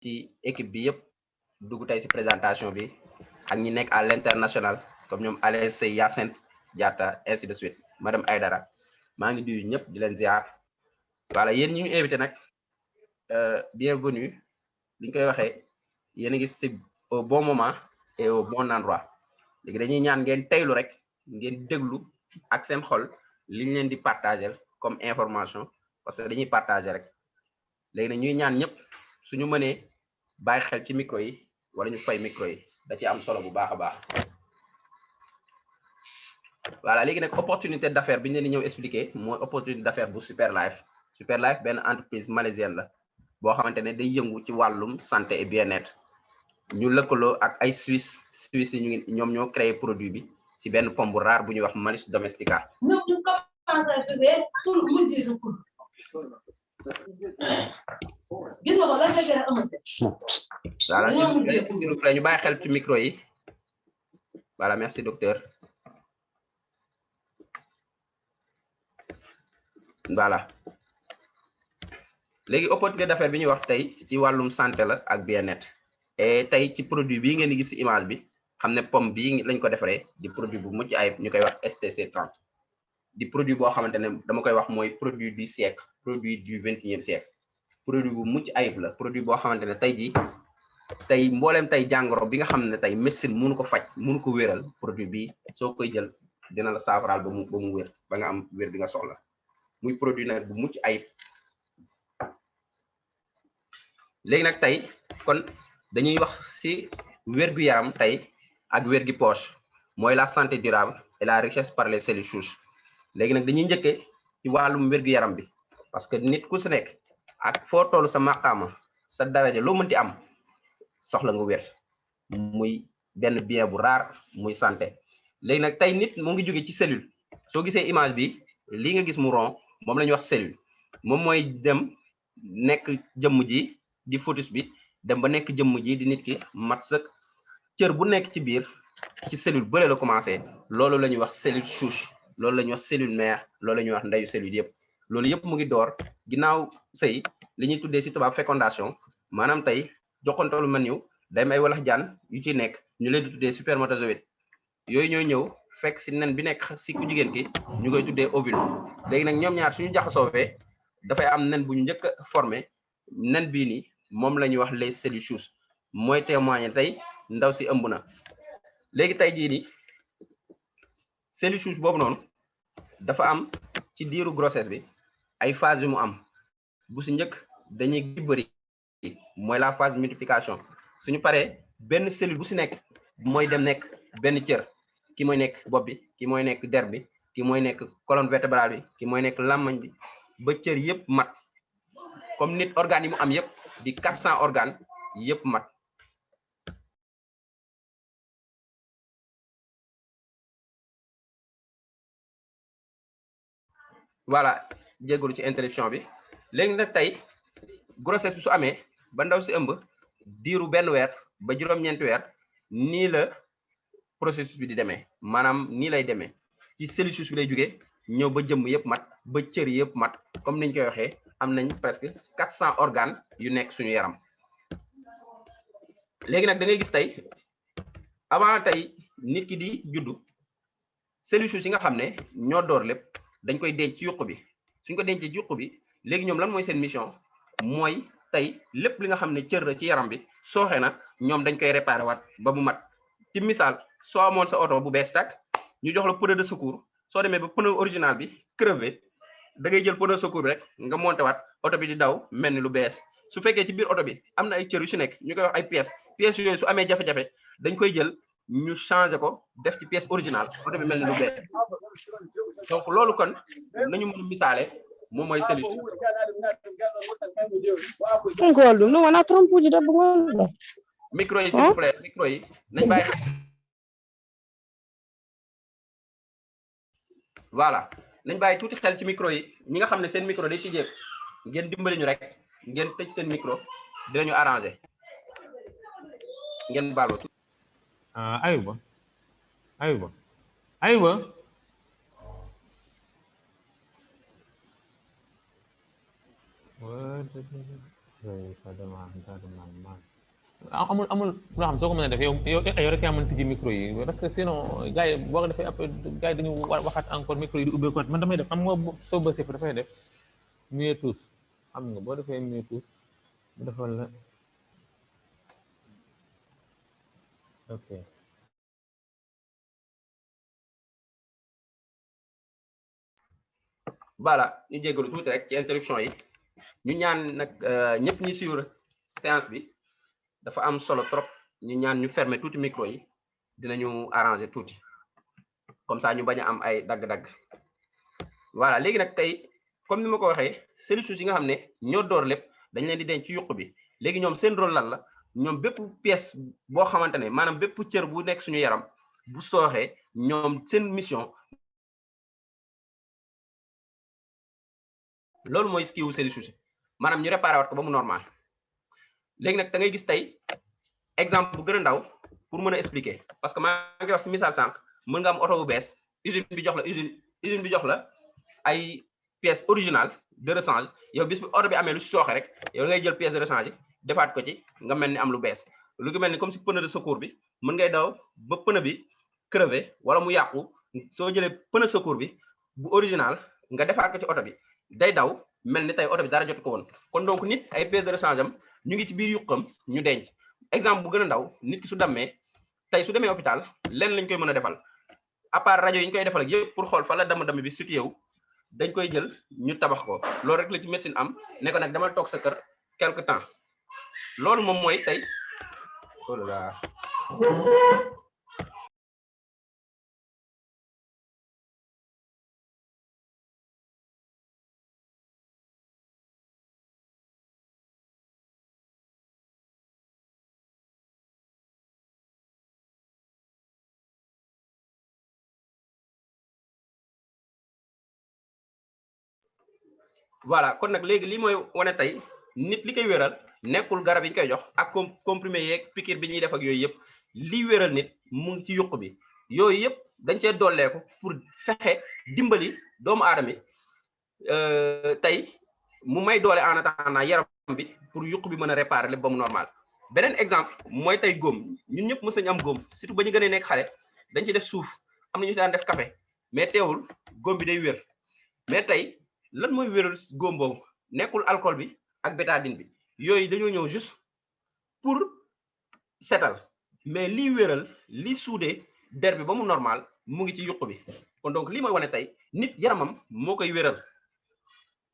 ci équipe bi yëpp dugg tey si présentation bi ak ñi nekk à l'international comme ñoom Alain Sey Yacine Diatta ainsi de suite madame Aydara maa ngi nuyu ñëpp di leen ziar voilà yéen ñi ñu invité nag bienvenue li ñu koy waxee yéen a ngi si au bon moment et au bon endroit léegi dañuy ñaan ngeen teylu rek ngeen déglu ak seen xol li ñu leen di partager comme information parce que dañuy partager rek léegi nag ñuy ñaan ñëpp suñu mënee bàyyi xel ci micro yi wala ñu fay micro yi da ci am solo bu baax a baax voilà léegi nag opportunité d'affaires bi ñu leen di ñëw expliquer mooy opportunité d'affaires bu Superlife Superlife benn entreprise malaisienne la boo xamante ne day yëngu ci wàllum santé et bien-être ñu lëkkaloo ak ay Suisse yi ñu ngi ñoom ñoo créé produit bi ci benn pomme bu rare bu ñuy wax Malus domestica. Voilà, s'il vous plaît, ñu bàyyi xel ci micro yi. Voilà, merci docteur. Voilà. Léegi opportunité d'affaires bi ñuy wax tey ci wàllum santé la ak bien-être et tey ci produit bii ngeen di gis ci image bi xam ne pomme bii lañ ko defaree di produit bu mucc ayib ñu koy wax STC 30 di produit boo xamante ne dama koy wax mooy produit du siècle produit du 21e siècle produit bu mucc ayib la produit boo xamante ne tey jii tey mbooleem tey jàngoro bi nga xam ne tey médecine mënu ko faj mënu ko wéral produit bi soo koy jël dina la saafaraal ba mu wér ba nga am wér bi nga soxla muy produit nag bu mucc ayib. léegi nag tey kon dañuy wax ci wér-gu-yaram tey ak wér-gi poche mooy la santé durable et la richesse par les cellules souches léegi nag dañuy njëkkee ci wàllum wér-gu-yaram bi parce que nit ku si nekk ak foo toll sa maqaama sa daraja loo mënti am soxla nga wér muy benn bien bu rare muy santé léegi nag tey nit mu ngi jóge ci cellule soo gisee image bi lii nga gis mu rond moom la ñuy wax cellule moom mooy dem nekk jëmm ji di fœtus bi dem ba nekk jëmm ji di nit ki mat sëkk cër bu nekk ci biir ci cellule bële la commencé loolu la ñuy wax cellule souche loolu la ñuy wax cellule mère loolu la ñuy wax ndeyu cellule yëpp loolu yëpp mu ngi door ginnaaw sëy li ñuy tuddee ci tubaab fécondation maanaam tey joxantalu man niw day may walax jaan yu ci nekk ñu leen di tuddee spermatozoïde yooyu ñooy ñëw fekk ci nen bi nekk ci ku jigéen ki ñu koy tuddee ovule léegi nag ñoom ñaar suñu jaxasoowee dafay am nen bu ñu njëkk a formé nen bii nii moom la ñuy wax les cellules souches mooy témoigner tey ndaw si ëmb na léegi tey jii nii cellule souche boobu noonu dafa am ci diiru grossesse bi ay phase yu mu am bu si njëkk dañuy bëri mooy la phase de multiplication suñu paree benn cellule bu si nekk mooy dem nekk benn cër ki mooy nekk bopp bi ki mooy nekk der bi ki mooy nekk colonne vertébrale bi ki mooy nekk làmmañ bi ba cër yëpp mat comme nit organes yi mu am yëpp di 400 organes yëpp mat voilà jégalu ci interruption bi léegi nag tey grossesse bi su amee ba ndaw si ëmb diiru benn weer ba juróom-ñeenti weer nii la processus bi di demee maanaam nii lay demee ci cellule souche bi lay jógee ñëw ba jëmm yëpp mat ba cër yëpp mat comme niñ koy waxee am nañ presque 400 organes yu nekk suñu yaram léegi nag da ngay gis tey avant tey nit ki di juddu cellule souche yi nga xam ne ñoo door lépp dañ koy denc ci yuq bi suñ ko dencee ci yuq bi léegi ñoom lan mooy seen mission mooy tey lépp li nga xam ne cër la ci yaram bi sooxe na ñoom dañ koy réparer waat ba mu mat ci misaal soo amoon sa oto bu bees tàkk ñu jox la pneu de secours soo demee ba pneu original bi crevé da ngay jël pneu de secours bi rek nga monté waat oto bi di daw mel ni lu bees su fekkee ci biir oto bi am na ay cër yu si nekk ñu koy wax ay pièces yooyu su amee jafe-jafe dañ koy jël ñu changé ko def ci pièce originale oto bi mel ni lu bees donc loolu kon nañu mën a misaale moom mooy cellule micro yi s'il vous plaît micro yi nañ bàyyi voilà nañ bàyyi tuuti xel ci micro yi ñi nga xam ne seen micro day tijjeek ngeen dimbali ñu rek ngeen tëj seen micro dinañu arrangé ngeen baal Ayuba ça demande amul loo xam soo ko mën a def yow rek yaa mën tijji micro yi parce que sinon gars yi boo ko defee après gars yi dañu waxaat encore micro yi di ubbeeku man damay def xam nga soo bësee fa dafay def mieux tous xam nga boo defee mieux tous mu defal la ok voilà ñu jégalu tuuti rek ci interruption yi ñu ñaan nag ñëpp ñi suivre séance bi dafa am solo trop ñu ñaan ñu fermer tuuti micro yi dinañu arranger tuuti comme ça ñu bañ a am ay dagg-dagg voilà léegi nag tey comme ni ma ko waxee cellules souches yi nga xam ne ñoo door lépp dañ leen di denc ci yuq bi léegi ñoom seen rôle lan la ñoom bépp pièce boo xamante ne maanaam bépp cër bu nekk suñu yaram bu sooxee ñoom seen mission loolu mooy skiwu cellules souches maanaam ñu réparé wat ko ba mu normal léegi nag da ngay gis tey exemple bu gën a ndaw pour mën a expliquer parce que maa ngi wax si misaal sànq mën nga am oto bu bees usine bi jox la usine bi jox la ay pièces originales de rechange yow bis bi oto bi amee lu sooxe rek yow ngay jël pièce de rechange defaat ko ci nga mel ni am lu bees lu mel ni comme si pneu de secours bi mën ngay daw ba pneu bi crevé wala mu yàqu soo jëlee pneu secours bi bu original nga defaat ko ci oto bi day daw mel ni tey oto bi dara jotu ko woon kon donc nit ay pièces de rechange am ñu ngi ci biir yuqam ñu denc exemple bu gën a ndaw nit ki su dammee tey su demee hôpital lenn lañ koy mën a defal à part rajo yi ñu koy defal ak yëpp pour xool fa la damm-damm bi situé wu dañ koy jël ñu tabax ko loolu rek la ci médecine am ne ko nag dama toog sa kër quelque temps loolu moom mooy tey oh là là voilà kon nag léegi lii mooy wane tey nit li koy wéral nekkul garab yi ñu koy jox ak comprimé yeeg piqûre bi ñuy def ak yooyu yëpp li wéral nit mu ngi ci yuq bi yooyu yëpp dañ cee dolleeku pour fexe dimbali doomu aadama tey mu may doole en attendant yaram bi pour yuq bi mën a réparer lépp ba mu normal beneen exemple mooy tey góom ñun ñëpp mës nañu am góom surtout ba ñu gën a nekk xale dañ ci def suuf am na ñu daan def café mais teewul góom bi day wér mais tey lan mooy wéral góom boobu nekkul alcool bi ak bétadine bi yooyu dañoo ñëw juste pour setal mais lii wéral li suudee der bi ba mu normal mu ngi ci yuq bi kon donc lii mooy wane tey nit yaramam moo koy wéral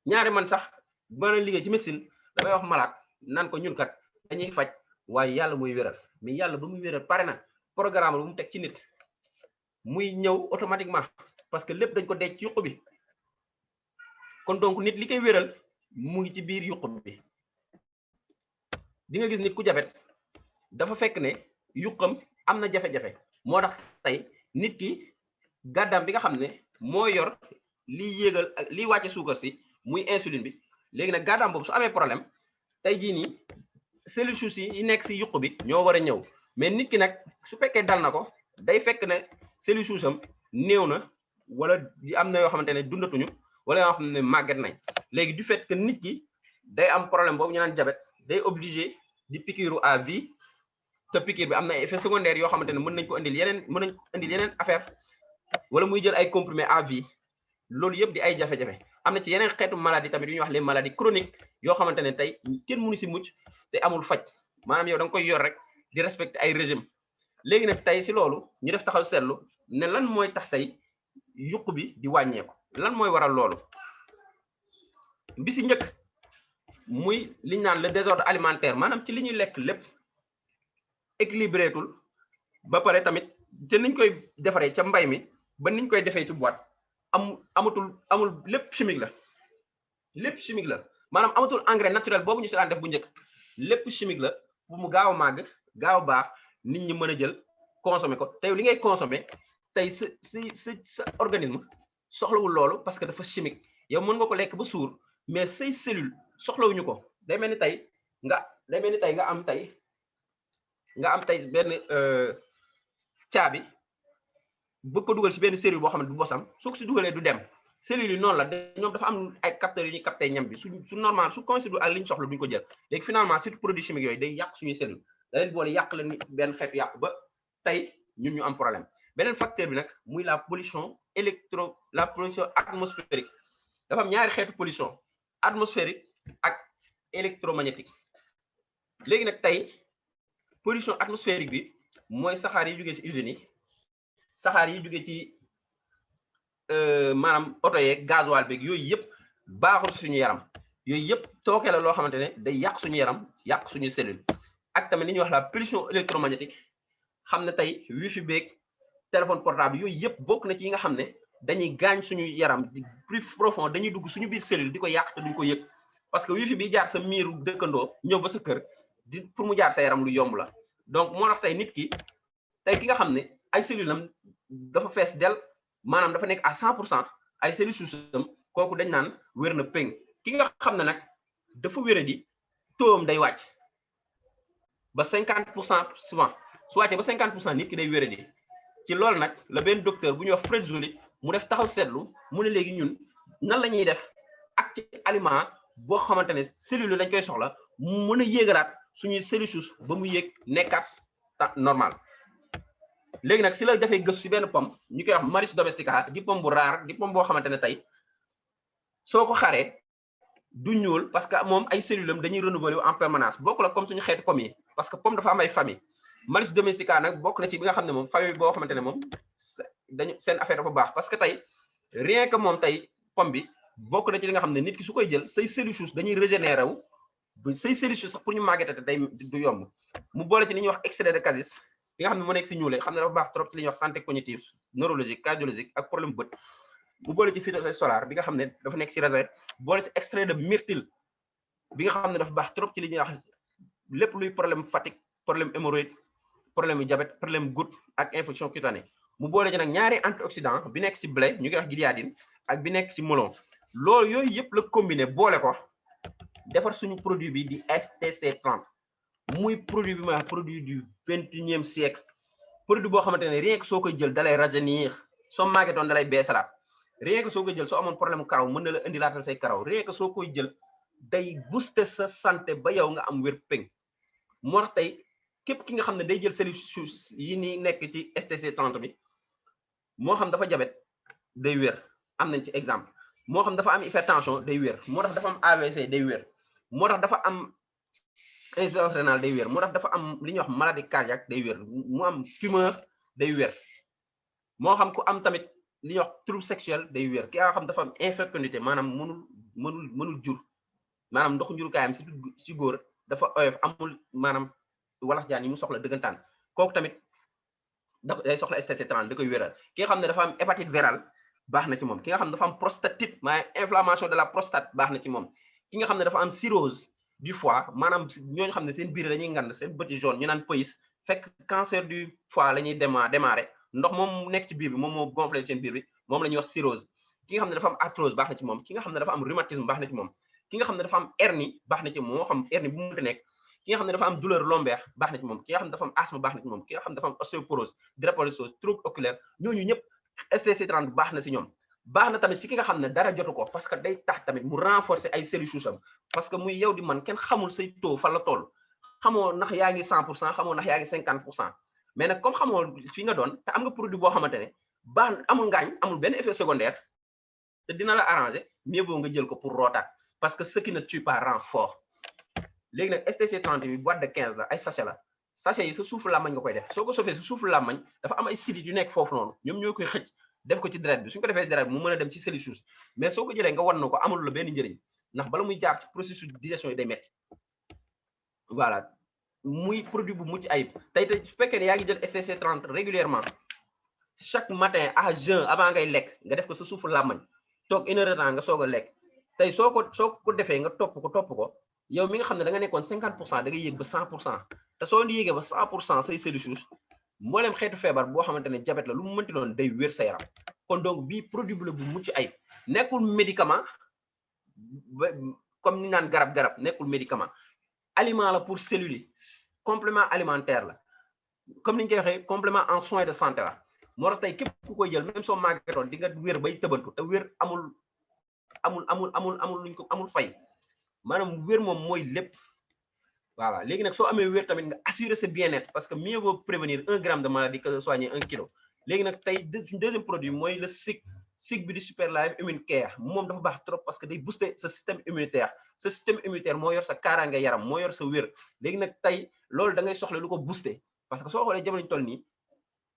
ñaari man sax ba na liggéey ci médecine damay wax malade naan ko ñun kat dañuy faj waaye yàlla muy wéral mais yàlla ba muy wéral pare na programme bu mu teg ci nit muy ñëw automatiquement parce que lépp dañ ko denc ci yuq bi kon donc nit li koy wéral mu ngi ci biir yuq bi di nga gis nit ku jabet dafa fekk ne yuqam am na jafe-jafe moo tax tey nit ki gàddaam bi nga xam ne moo yor liy yéegal ak liy wàcce suukar si muy insuline bi léegi nag gàddaam boobu su amee problème tey jii nii cellules souches yi nekk si yuq bi ñoo war a ñëw mais nit ki nag su fekkee dal na ko day fekk ne cellules souches am néew na wala am na yoo xamante ne dundatuñu wala yoo xam ne màgget nañ léegi du fait que nit ki day am problème boobu ñu naan diabète day obligé di piqûre à vie te piqûre bi am na effet secondaire yoo xamante ne mën nañ ko indil yeneen affaire wala muy jël ay comprimé à vie loolu yëpp di ay jafe-jafe am na ci yeneen xeetu maladie tamit yu ñuy wax les maladies chroniques yoo xamante ne tey kenn mënu si mucc te amul faj maanaam yow da nga koy yor rek di respecter ay régime léegi nag tey si loolu ñu def taxaw seetlu ne lan mooy tax tey yuq bi di wàññeeku lan mooy waral loolu bi si njëkk muy liñ naan le désordre alimentaire maanaam ci li ñuy lekk lépp équilibré tul ba pare tamit te niñ koy defaree ca mbay mi ba niñ koy defee ci boîte amul lépp chimique la maanaam amatul engrais naturel boobu ñu si daan def bu njëkk lépp chimique la bu mu gaaw a màgg gaaw a baax nit ñi mën a jël consommer ko tey li ngay consommer tey sa organisme soxlawul loolu parce que dafa chimique yow mën nga ko lekk ba suur mais say cellule soxlawuñu ko day mel ni tey nga am tey benn caabi bëgg ko dugal ci benn cellule boo xam ne du bosam soo ko si dugalee du dem cellules yi noonu la ñoom dafa am ay capteurs yu ñuy capté ñam bi su normal su coïncide ak li ñu soxla duñ ko jël léegi finalement surtout produits chimiques yooyu day yàq suñuy cellules da leen boole yàq leen benn xeetu yàq ba tey ñun ñu am problème beneen facteur bi nag muy la pollution atmosphérique dafa am ñaari xeetu pollution atmosphérique ak électromagnétique léegi nag tey pollution atmosphérique bi mooy saxaar yi jógee ci usines yi saxaar yi jógee ci maanaam oto yeeg gasoil beeg yooyu yëpp baaxul suñu yaram yooyu yëpp tooke la loo xamante ne day yàq suñu yaram yàq suñu cellule ak tamit li ñuy wax la pollution électromagnétique xam ne tey wifi beeg téléphone portable yooyu yëpp bokk na ci yi nga xam ne dañuy gaañ suñu yaram plus profond dañuy dugg suñu biir cellule di ko yàq te duñ ko yëg parce que wifi bi jaar sa miiru dëkkandoo ñëw ba sa kër di pour mu jaar sa yaram lu yomb la donc moo tax tey nit ki tey ki nga xam ne ay cellules am dafa fees del maanaam dafa nekk à 100% ay cellules souches kooku dañ naan wér na péng ki nga xam ne nag dafa wéradi taux am day wàcc ba 50% souvent su wàccee ba 50% nit ki day wéradi ci loolu nag la benn docteur bu ñuy wax Fred Joly mu def taxaw seetlu mu ne léegi ñun nan la ñuy def ak ci aliment boo xamante ne cellules dañ koy soxla mu mën a yéegalaat suñuy cellules souches ba mu yéeg nekkaat normal léegi nag si la dafay gëstu si benn pomme ñu koy wax Maris domestica di pomme bu rare di pomme boo xamante ne tey soo ko xaree du ñuul parce que moom ay cellules am dañuy renouveler en permanence bokk la comme suñu xeetu pomme yi parce que pomme dafa am ay famille Maris domestica nag bokk na ci bi nga xam ne moom famille boo xamante ne moom dañu seen affaire dafa baax parce que tey rien que moom tey pomme bi bokk na ci li nga xam ne nit ki su koy jël say cellules souches dañuy régénérer wu say cellules souches sax pour ñu màggetate day du yomb mu boole ci li ñuy wax extrait de cassis bi nga xam ne moo nekk si ñuule xam ne dafa baax trop ci li ñuy wax santé cognitive neurologique cardiologique ak problème bët mu boole ci phytosolar bi nga xam ne dafa nekk si raisin boole si extrait de myrtille bi nga xam ne dafa baax trop ci li ñuy wax lépp luy problème fatigue problème hémorroïde problème diabète problème goutte ak infection cutanée mu boole ci nag ñaari antioxydant bi nekk si blé ñu koy wax gliadine ak bi nekk si melon loolu yooyu yëpp la combiné boole ko defar suñu produit bi di STC30 muy produit bi ma produit du 21e siècle produit boo xamante ne rien que soo koy jël dalay rajeunir soo màggetoon dalay beesalaat rien que soo koy jël soo amoon problème karaw mën na la indilaatal say karaw rien que soo koy jël day booster sa santé ba yow nga am wér péng moo tax tey képp ki nga xam ne day jël cellules souches yi ni nekk ci STC30 bi moo xam dafa diabète day wér am nañ ci exemple moo xam dafa am hypertension day wér moo tax dafa am AVC day wér moo tax dafa am insuffisance rénale day wér moo tax dafa am li ñuy wax maladie cardiaque day wér mu am tumeur day wér moo xam ku am tamit li ñuy wax trouble sexuel day wér ki nga xam dafa am infécondité maanaam mënul jur maanaam ndoxu njurukaayam si góor dafa oyof amul maanaam walax jaan yi mu soxla dëggantaan kooku tamit day soxla STC30 da koy wéral ki nga xam ne dafa am hépatite virale baax na ci moom ki nga xam ne dafa am prostatite maanaam inflammation de la prostate baax na ci moom ki nga xam ne dafa am cirrhose du foie maanaam ñooñu xam ne seen biir dañuy ngand seen bëti jaune ñu naan pays fekk cancer du foie la ñuy démarrer ndox moom nekk ci biir bi moom moo gonflé seen biir bi moom la ñuy wax cirrhose ki nga xam ne dafa am arthrose baax na ci moom ki nga xam ne dafa am rhumatisme baax na ci moom ki nga xam ne dafa am hernie baax na ci moom moo xam hernie bu mu mënta nekk ki nga xam ne dafa am douleur lombaire baax na ci moom ki nga xam ne dafa am asthme baax na ci moom ki nga xam ne dafa am ostéoporose drépanocytose trouble oculaire ñooñu ñëpp STC30 baax na si ñoom baax na tamit si ki nga xam ne dara jotu ko parce que day tax tamit mu renforcer ay cellules souches am parce que muy yow di man kenn xamul say taux fan la toll xamoo ndax yaa ngi 100% xamoo ndax yaa ngi 50% mais nag comme xamoo fi nga doon te am nga produit boo xamante ne baax amul ngaañ amul benn effet secondaire te dina la arranger mieux vaut nga jël ko pour rootaat parce que ce qui ne tue pas rend fort léegi nag STC30 bi boîte de 15 la ay sachet la sachet yi sa suufu làmmañ nga koy def soo ko sofee sa suufu làmmañ dafa am ay sidit yu nekk foofu noonu ñoom ñoo koy xëcc def ko ci deret bi suñ ko defee ci deret bi mu mën a dem ci cellules souches mais soo ko jëlee nga wan na ko amul la benn njëriñ ndax bala muy jaar ci processus de digestion yi day metti voilà muy produit bu mucc ayib tey su fekkee ne yaa ngi jël STC30 régulièrement chaque matin à jeun avant ngay lekk nga def ko sa suufu làmmañ toog 1 heure de temps nga soog a lekk tey soo ko defee nga topp ko yow mi nga xam ne da nga nekkoon 50% da ngay yéeg ba 100% te soo yéegee ba 100% say cellules souches mboolem xeetu feebar boo xamante ne diabète la lu mu mënti doon day wér sa yaram kon donc bii produit bu la bu mucc ayib nekkul médicament comme ni naan garab nekkul médicament aliment la pour cellules yi complément alimentaire la comme ni ñu koy waxee complément en soins de santé la moo tax tey képp ku koy jël même soo màggatoon di nga wér bay tëbantu te wér amul luñ ko amul fay maanaam wér moom mooy lépp. Voilà léegi nag soo amee wér tamit nga assurer sa bien-être parce que mieux vaut prévenir 1 gramme de maladie que soigner 1 kilo léegi nag tey deuxième produit mooy le SIG bi di Super Life Immune Care moom dafa baax trop parce que day booster sa système immunitaire moo yor sa kaaraange yaram moo yor sa wér léegi nag tey loolu da ngay soxla lu ko booster parce que soo xoolee jamono ñu toll nii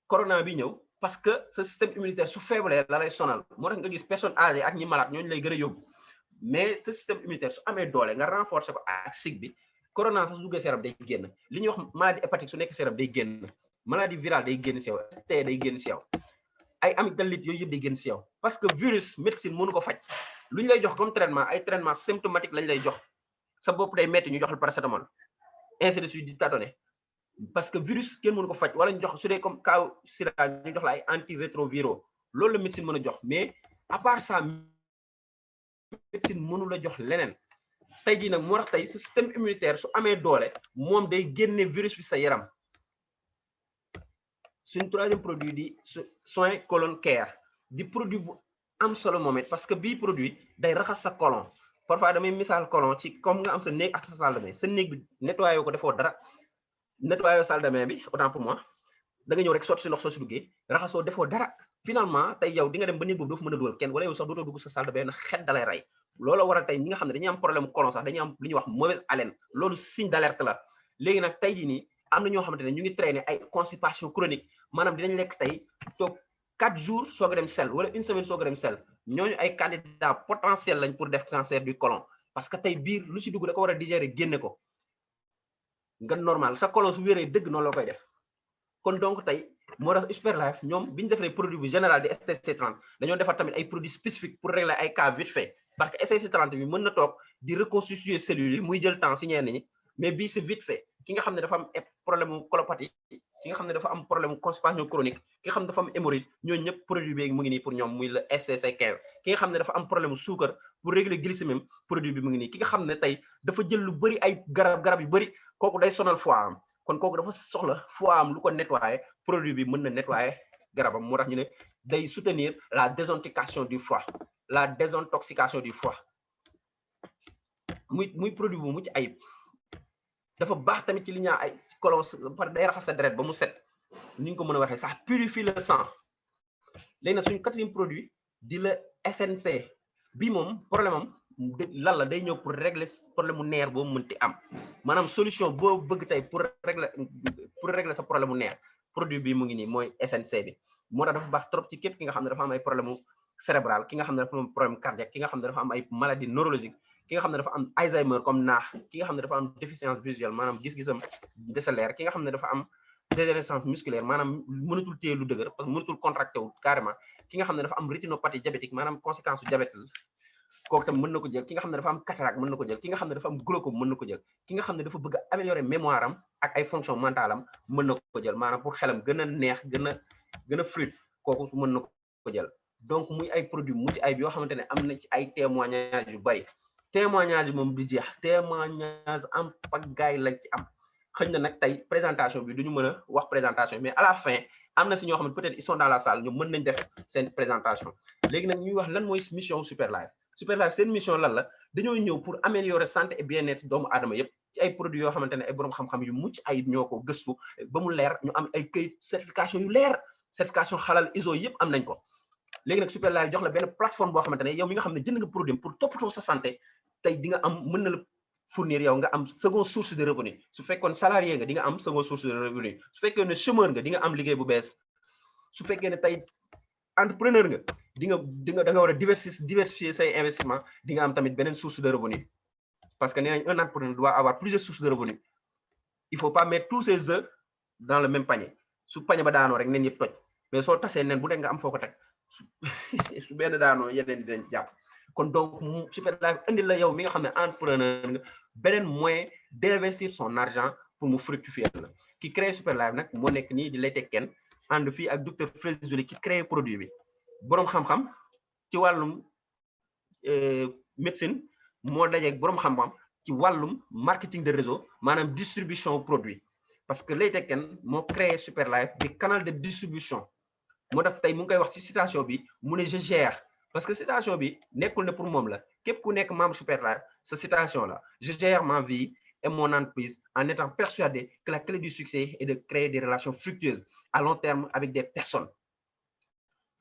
corona bi ñëw parce que sa système immunitaire su faible la lay sonal moo tax nga gis personne âgée ak ñi malade ñooñu lay gën a yóbbu mais sa système immunitaire su amee doole nga renforcer ko ak SIG bi corona sax su duggee seram day génn li ñuy wax maladie hépatique su nekk seram day génn maladie virale day génn si yow ST day génn si yow ay amygdalite yooyu yëpp day génn si yow parce que virus médecine mënu ko faj lu ñu lay jox comme traitement ay traitement symptomatique lañ lay jox sa bopp day metti ñu jox la paracétamol ainsi de suite di tâtonner parce que virus kenn mënu ko faj wala ñu jox su dee comme cas sida ñu jox la ay antirétroviraux loolu la médecine mën a jox mais à part ça médecine mënu la jox leneen tey jii nag moo tax tey sa système immunitaire su amee doole moom day génne virus bi sa yaram suñ troisième produit di soin colon care di produit bu am solo moom it parce que bii produit day raxas sa colon parfois damay misaal colon ci comme nga am sa néeg ak sa salle de bain sa néeg bi nettoyé ko defoo dara nettoyé salle de bain bi autant pour moi da nga ñëw rek sotti si ndox soo si duggee raxasoo defoo dara finalement tey yow di nga dem ba néeg boobu doo fa mën a dugal kenn wala yow sax dootoo dugg sa salle de bain na xet dalay rey loolu waral tey ñi nga xam ne dañuy am problème colon sax dañuy am lu ñuy wax mauvaise haleine loolu signe d'alerte la léegi nag tey jii nii am na ñoo xamante ne ñu ngi traîner ay constipation chronique maanaam dinañ lekk tey toog 4 jours soog a dem sel wala une semaine soog a dem sel ñooñu ay candidats potentiels lañ pour def cancer du côlon parce que tey biir lu ci dugg da ko war a digérer génne ko nga normal sa colon su wéree dëgg noonu la koy def kon donc tey moo tax Super Life ñoom bi ñu defee produit bu général di STC30 dañoo defar tamit ay produits spécifiques pour régler ay cas vite fait parce que STC30 bi mën na toog di reconstituer cellules yi muy jël temps si ñenn ñi mais bii c'est vite fait ki nga xam ne dafa am problème mu colopathie ki nga xam ne dafa am problème mu constipation chronique ki nga xam ne dafa am hémorroïde ñooñu ñëpp produit bi mu ngi nii pour ñoom muy le STC15 ki nga xam ne dafa am problème mu suukar pour régler glycémie produit bi mu ngi nii ki nga xam ne tey dafa jël lu bëri ay garab yu bëri kooku day sonal foie am kon kooku dafa soxla foie am lu ko nettoyer produit bi mën na nettoyer garabam moo tax ñu ne day soutenir la désintoxication du foie la désintoxication du foie muy produit bu mucc ayib dafa baax tamit ci li ñaa ay colon par day raxas sa deret ba mu set ni ñu ko mën a waxee sax purifie le sang léegi nag suñu quatrième produit di la SNC bi moom problème am lan la day ñëw pour régler problème mu nerf boo mënti am maanaam solution boo bëgg tey pour régler sa problème mu nerf produit bi mu ngi nii mooy SNC bi moo tax dafa baax trop ci képp ki nga xam ne dafa am ay problème mu cérébral ki nga xam ne dafa am problème cardiaque ki nga xam ne dafa am ay maladie neurologique ki nga xam ne dafa am Alzheimer comme naax ki nga xam ne dafa am déficience visuelle maanaam gis-gisam dese leer ki nga xam ne dafa am dégénérescence musculaire maanaam mënatul téye lu dëgër parce que mënatul contracté wu carrément ki nga xam ne dafa am rétinopathie diabétique maanaam conséquence su diabète la kooku tam mën na ko jël ki nga xam ne dafa am cataracte mën na ko jël ki nga xam ne dafa am glaucome mën na ko jël ki nga xam ne dafa bëgg a améliorer mémoire am ak ay fonction mentale am mën na ko jël maanaam pour xelam gën a neex gën a fluide kooku mën na ko jël donc muy ay produits mucc ay yoo xamante ne am na ci ay témoignages yu bari témoignage yi moom di jeex témoignage am pagaay lañ ci am xëy na nag tey présentation bi duñu mën a wax présentation mais à la fin am na si ñoo xam ne peut-être ils sont dans la salle ñoom mën nañ def seen présentation léegi nag ñuy wax lan mooy mission Super Life Super Life seen mission lan la dañoo ñëw pour améliorer santé et bien-être doomu aadama yëpp ci ay produits yoo xamante ne ay borom xam-xam yu mucc ayib ñoo ko gëstu ba mu leer ñu am ay këyit certification yu leer certification xalal ISO yëpp am nañ ko léegi nag Super Life jox la benn plateforme boo xamante ne yow mi nga xam ne jënd nga produit pour toppatoo sa santé tey di nga am mën na la fournir yow nga am seconde source de revenu su fekkoon salarié nga di nga am seconde source de revenu su fekkee ne chômeur nga di nga am liggéey bu bees su fekkee ne tey entrepreneur nga da nga war a diversifier say investissement di nga am tamit beneen source de revenu parce que nee nañ un entrepreneur doit avoir plusieurs sources de revenu il faut pas mettre tous ses œufs dans le même panier su panier ba daanoo rek nen yëpp toj mais soo tasee nen bu nekk nga am foo ko teg su benn daanoo yeneen di dañ jàpp kon donc Super Life indi la yow mi nga xam ne entrepreneur nga beneen moyen d'investir son argent pour mu fructifier la ki créé Super Life nag moo nekk nii di lay teg kenn ànd fii ak docteur Frédéric ki créé produit bi boroom xam-xam ci wàllum médecine moo dajeeg boroom xam-xam ci wàllum marketing de réseau maanaam distribution produit parce que lay teg kenn moo créé Super Life di canal de distribution moo tax tey mu ngi koy wax ci citation bi mu ne je gère parce que citation bi nekkul ne pour moom la képp ku nekk membre Super Life sa citation la je gère ma vie et mon entreprise en étant persuadé que la clé du succès est de créer des relations fructueuses à long terme avec des personnes.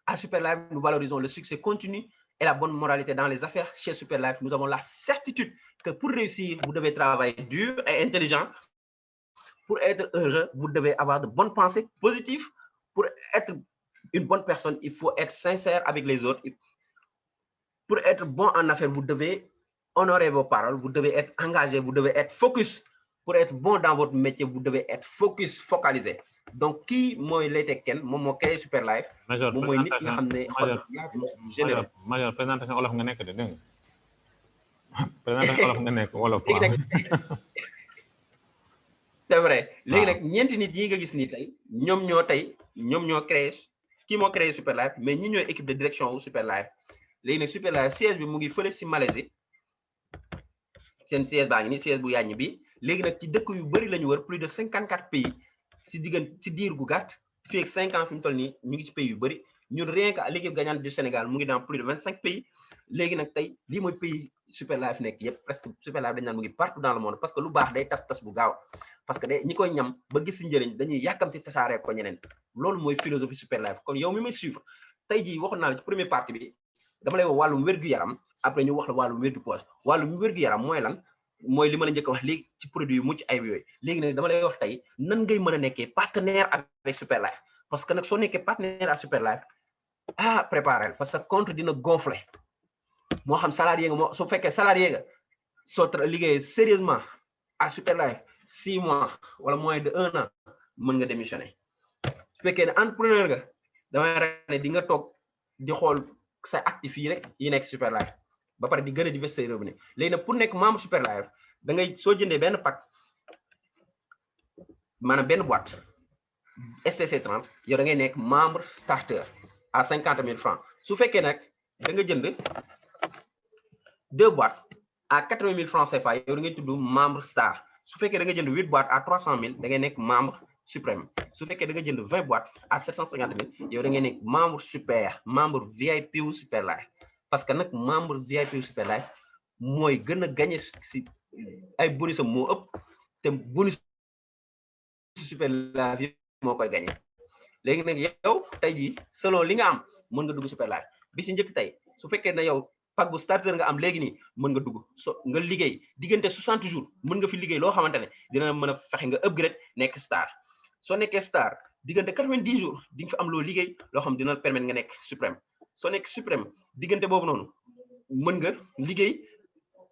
À Super Life, nous valorisons le succès continu et la bonne moralité dans les affaires. Chez Super Life, nous avons la certitude que pour réussir, vous devez travailler dur et intelligent. Pour être heureux, vous devez avoir de bonnes pensées positives. Pour être une bonne personne, il faut être sincère avec les autres. Pour être bon en affaires, vous devez honorer vos paroles, vous devez être engagé, vous devez être focus. Pour être bon dans votre métier, vous devez être focalisé. Donc, qui mooy Leite Ken moom moo créé Super Life. Major moom mooy nit nga xam ne généreux. Major présentation olof nga nekk de dégg nga présentation olof nga nekk wolof. C'est vrai léegi nag ñeenti nit yi nga gis nii tey ñoom ñoo créé kii moo créé Super Life mais ñi ñooy équipe de direction wu Super Life. léegi nag Super Life siège bi mu ngi fële si Malaisie seen siège baa ngi ni siège bu yàññ bi léegi nag ci dëkk yu bëri la ñu wër plus de 54 pays si diir gu gàtt fii ak 5 ans fi mu toll nii ñu ngi ci pays yu bëri ñun rien que l'équipe gagnante du Sénégal mu ngi dans plus de 25 pays léegi nag tey lii mooy pays Super Life nekk yëpp presque Super Life dañ naan mu ngi partout dans le monde parce que lu baax day tas bu gaaw parce que ñi koy ñam ba gis si njëriñ dañuy yàkkamti tasaaree ko ñeneen loolu mooy philosophie Super Life kon yow mi may suivre tey jii waxoon naa la ci première partie bi dama lay wax wàllum wér-gu-yaram après ñu wax la wàllum wér-gu-poche wàllum wér-gu-yaram mooy lan mooy li ma la njëkk a wax léegi ci produit yu mucc ayib yooyu léegi nag dama lay wax tey nan ngay mën a nekkee partenaire avec Super Life parce que nag soo nekkee partenaire à Super Life préparel parce que compte dina gonfler moo xam salarié nga moo su fekkee salarié nga soo liggéeyee sérieusement à Super Life 6 mois wala moins de 1 an mën nga démissionner su fekkee ne entrepreneur nga damay rek ne di nga toog di xool sa actif yi rek yi nekk Super Life ba pare di gën a diversifier say revenu léegi nag pour nekk membre Super Life da ngay soo jëndee benn pack maanaam benn boîte STC 30 yow da ngay nekk membre starter à 50 000 francs su fekkee nag da nga jënd 2 boîtes à 80 000 francs CFA yow da ngay tudd membre star su fekkee da nga jënd 8 boîtes à 300 000 da ngay nekk membre suprême su fekkee da nga jënd 20 boîtes à 750 000 yow da ngay nekk membre super membre VIP wu Super Life parce que nag membre VIP wu Super Life mooy gën a gagné si ay bonus am moo ëpp te bonus Super Life yi moo koy gagné léegi nag yow tey jii selon li nga am mën nga dugg Super Life bi si njëkk tey su fekkee ne yow pack bu starter nga am léegi nii mën nga dugg nga liggéey diggante 60 jours mën nga fi liggéey loo xamante ne dina mën a fexe nga upgrade nekk star soo nekkee star diggante 90 jours di nga fi am loo liggéey loo xam dina permettre nga nekk suprême soo nekk suprême diggante boobu noonu mën nga liggéey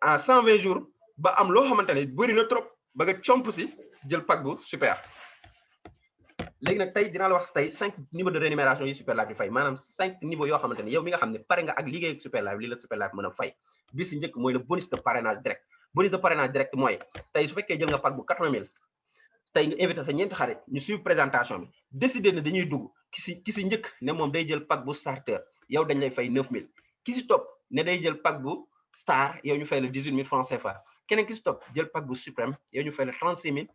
en 120 jours ba am loo xamante ne bëri na trop ba nga comp si jël pack bu super léegi nag tey dinaa la wax tey 5 niveaux de rémunération yi Super Life di fay maanaam 5 niveaux yoo xamante ne yow mi nga xam ne pare nga ak liggéey ak Super Life li la Super Life mën a fay bi si njëkk mooy le bonus de parrainage direct bonus de parrainage direct mooy tey su fekkee jël nga pack bu 80 000 tey nga invité sa ñeenti xarit ñu suivre présentation bi décider ne dañuy dugg ki si njëkk ne moom day jël pack bu starter yow dañ lay fay 9 000 ki si topp ne day jël pack bu star yow ñu fay la 18 000 francs CFA keneen ki si topp jël pack bu suprême yow ñu fay la 36 000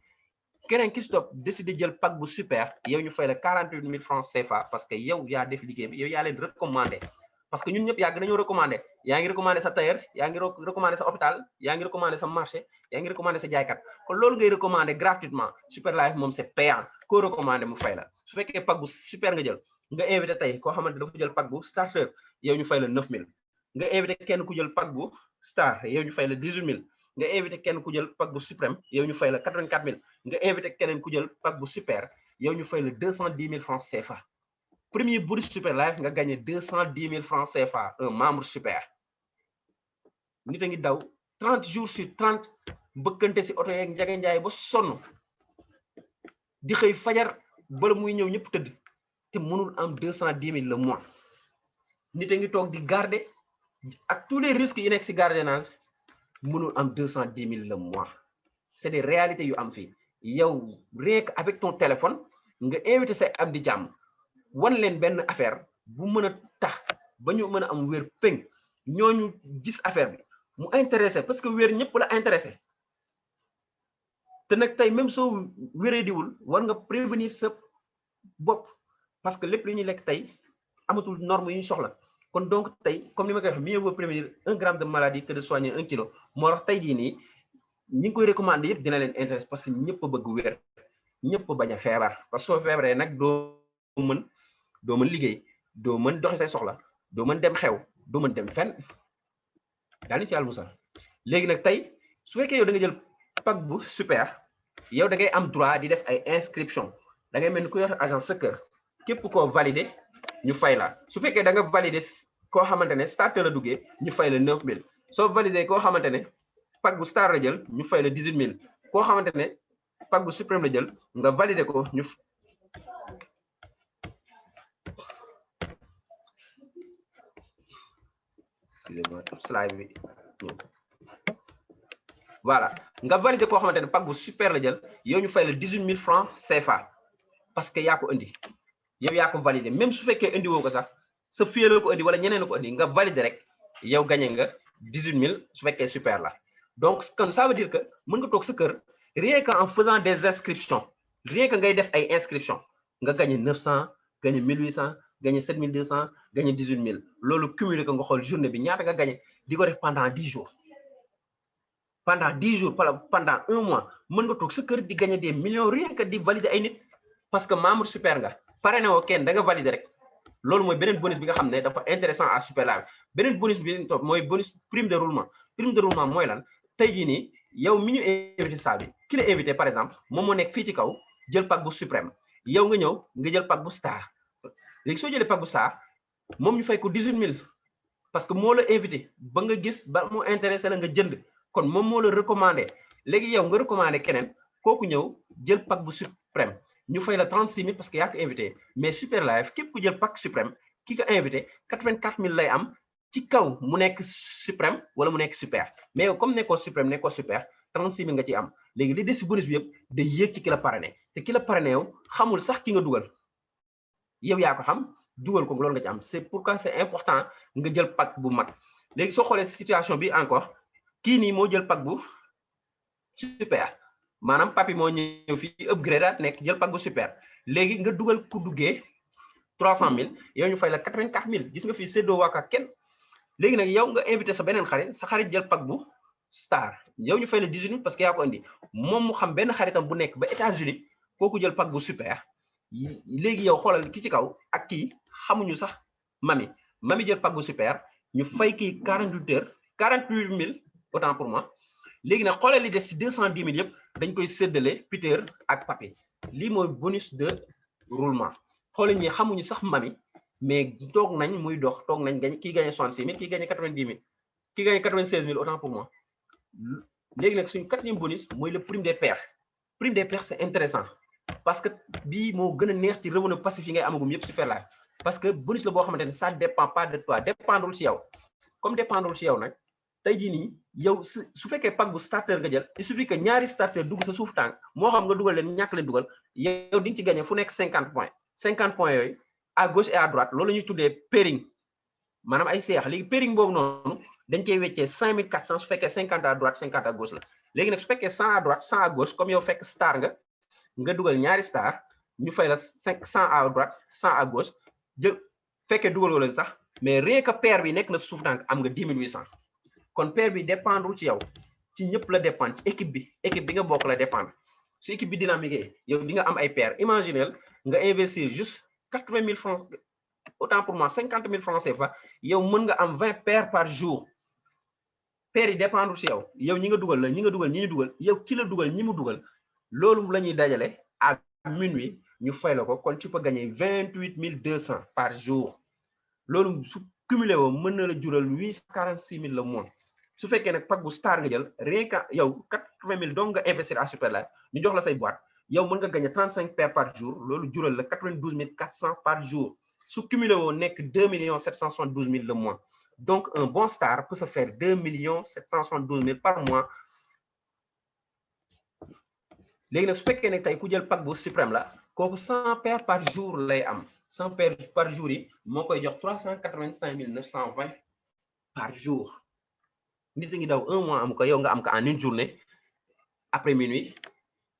keneen ki si topp décider jël pack bu super yow ñu fay la 48 000 francs CFA parce que yow yaa def liggéey bi yow yaa leen recommandé parce que ñun ñëpp yàgg nañoo recommandé yaa ngi recommandé sa tailleur yaa ngi recommandé sa hôpital yaa ngi recommandé sa marché yaa ngi recommandé sa jaaykat kon loolu ngay recommandé gratuitement Super Life moom c'est payant koo recommandé mu fay la su fekkee pack bu super nga jël nga invité tey koo xamante dafa jël pack bu starter yow ñu fay la 9 000 nga invité kenn ku jël pack bu star yow ñu fay la 18 000 nga invité kenn ku jël pack bu suprême yow ñu fay la 84 000 nga invité keneen ku jël pack bu super yow ñu fay la 210 000 francs CFA premier bonus Super Life nga gagné 210 000 francs CFA un membre super nit a ngi daw 30 jours sur 30 bëkkante si oto yeeg njage njaay ba sonn di xëy fajar bala muy ñëw ñëpp tëdd te mënul am 210 000 le mois nit a ngi toog di garder ak tous les risques yi nekk si gardiennage mënul am 210 000 le mois c'est des réalités yu am fii yow rien que avec ton téléphone nga invité say am di jàmm wan leen benn affaire bu mën a tax ba ñu mën a am wér péng ñooñu gis affaire bi mu intéressé parce que wér ñëpp la intéressé te nag tey même soo wéree diwul war nga prévenir sa bopp parce que lépp lu ñuy lekk tey amatul norme yu ñu soxla kon donc tey comme ni ma koy wax mieux vaut prévenir 1 gramme de maladie que de soigner 1 kilo moo tax tey jii nii ñi ngi koy recommander yëpp dina leen intéresse parce que ñëpp a bëgg wér ñëpp a bañ a feebar parce que soo feebaree nag doo mën liggéey doo mën doxi say soxla doo mën dem xew doo mën dem fenn daal ci yàlla musal léegi nag tey su fekkee yow da nga jël pack bu super yow da ngay am droit di def ay inscription da ngay mel ni ku yor agence sa kër képp koo valider ñu fay la su fekkee da nga valider koo xamante ne starter la duggee ñu fay la 9000 soo valider koo xamante ne pack bu star la jël ñu fay la 18000 koo xamante ne pack bu suprême la jël nga valider ko ñu excusez-moi slide bi voilà nga valider koo xamante ne pack bu super la jël yow ñu fay la 18000 francs CFA parce que yaa ko indi yow yaa ko valider même su fekkee indi woo ko sax sa fii la ko indi wala ñeneen la ko indi nga valider rek yow gagné nga 18000 su fekkee super la donc comme ça veut dire que mën nga toog sa kër rien qu'en faisant des inscriptions rien que ngay def ay inscriptions nga gagné 900 gagné 1800 gagné 7200 gagné 18000 loolu cumulé ko nga xool journée bi ñaata nga gagné di ko def pendant 10 jours pendant 10 jours pendant 1 mois mën nga toog sa kër di gagné des millions rien que di valider ay nit parce que membre super nga parrainé woo kenn da nga valider rek loolu mooy beneen bonus bi nga xam ne dafa intéressant à super live beneen bonus bi topp mooy bonus prime de roulement mooy lan tey jii nii yow mi ñu invité saa bi ki la invité par exemple moom moo nekk fii ci kaw jël pack bu suprême yow nga ñëw nga jël pack bu star léegi soo jëlee pack bu star moom ñu fay ko 18000 parce que moo la invité ba nga gis ba mu intéressé la nga jënd kon moom moo la recommandé léegi yow nga recommandé keneen kooku ñëw jël pack bu suprême ñu fay la 36000 parce que yaa ko invité mais super live képp ku jël pack suprême ki ko invité 84000 lay am ci kaw mu nekk suprême wala mu nekk super mais yow comme nekkoo suprême nekkoo super 36000 nga ciy am léegi li des si bonus bi yëpp day yéeg ci ki la parrainé te ki la parrainé yow xamul sax ki nga dugal yow yaa ko xam dugal ko loolu nga ci am c'est pourquoi c'est important nga jël pack bu mag léegi soo xoolee situation bi encore kii nii moo jël pack bu super maanaam papi moo ñëw fii upgrade nekk jël pack bu super léegi nga dugal ku duggee 300000 yow ñu fay la 84000 gis nga fii séddoo waaka kenn léegi nag yow nga invité sa beneen xarit sa xarit jël pack bu star yow ñu fay la 18000 parce que yaa ko indi moom mu xam benn xaritam bu nekk ba États-Unis kooku jël pack bu super léegi yow xoolal ki ci kaw ak kii xamuñu sax mami jël pack bu super ñu fay kii 48000 autant pour moi léegi nag xoolal li des ci 210000 yëpp dañ koy séddale Peter ak papi lii mooy bonus de roulement xoolal ñi xamuñu sax mami mais toog nañ muy dox toog nañ gañ kii gagné 66000 kii gagné 90000 kii gagné 96000 autant pour moi léegi nag suñu quatrième bonus mooy le prime des pairs c'est intéressant parce que bii moo gën a neex ci revenu passif yi ngay amagum yëpp super live parce que bonus la boo xamante ne ça dépend pas de toi dépendul ci yow comme dépendul ci yow nag tey jii nii yow su fekkee pack bu starter nga jël il suffit que ñaari starter dugg sa suuf tànk moo xam nga dugal leen ñàkk leen dugal yow di nga ci gagné fu nekk 50 points yooyu à gauche et à droite loolu la ñuy tuddee pairing maanaam ay seex léegi pairing boobu noonu dañ koy weccee 5400 su fekkee 50 à droite 50 à gauche la léegi nag su fekkee 100 à droite 100 à gauche comme yow fekk star nga dugal ñaari star ñu fay la 100 à droite 100 à gauche jël fekkee dugaloo leen sax mais rien que paire bi nekk na suuf tànk am nga 10800 kon paire bi dépendre ci yow ci ñëpp la dépendre ci équipe bi nga bokk la dépendre su équipe bi dynamique yow di nga am ay paire imaginel nga investir juste 80000 francs autant pour moi 50000 francs CFA yow mën nga am 20 paires par jour paires yi dépendre ci yow ñi nga dugal ñi ñu dugal yow ki la dugal ñi mu dugal loolu la ñuy dajale à minuit ñu fay la ko kon tu peux gagner 28200 par jour loolu su cumulé woo mën na la jural 846000 le mois su fekkee nag pack bu star nga jël rien que yow 80000 donc nga investir à super live ñu jox la say boîte yow mën nga gagner 35 paires par jour loolu jural la 92400 par jour su cumulé woo nekk 2 772 000 le mois donc un bon star peut se faire 2 772 000 par mois léegi nag su fekkee ne tey ku jël pack bu suprême la kooku 100 paires par jour lay am 100 paires par jour yi moo koy jox 385 920 par jour nit a ngi daw 1 mois amu ko yow nga am ko en une journée après minuit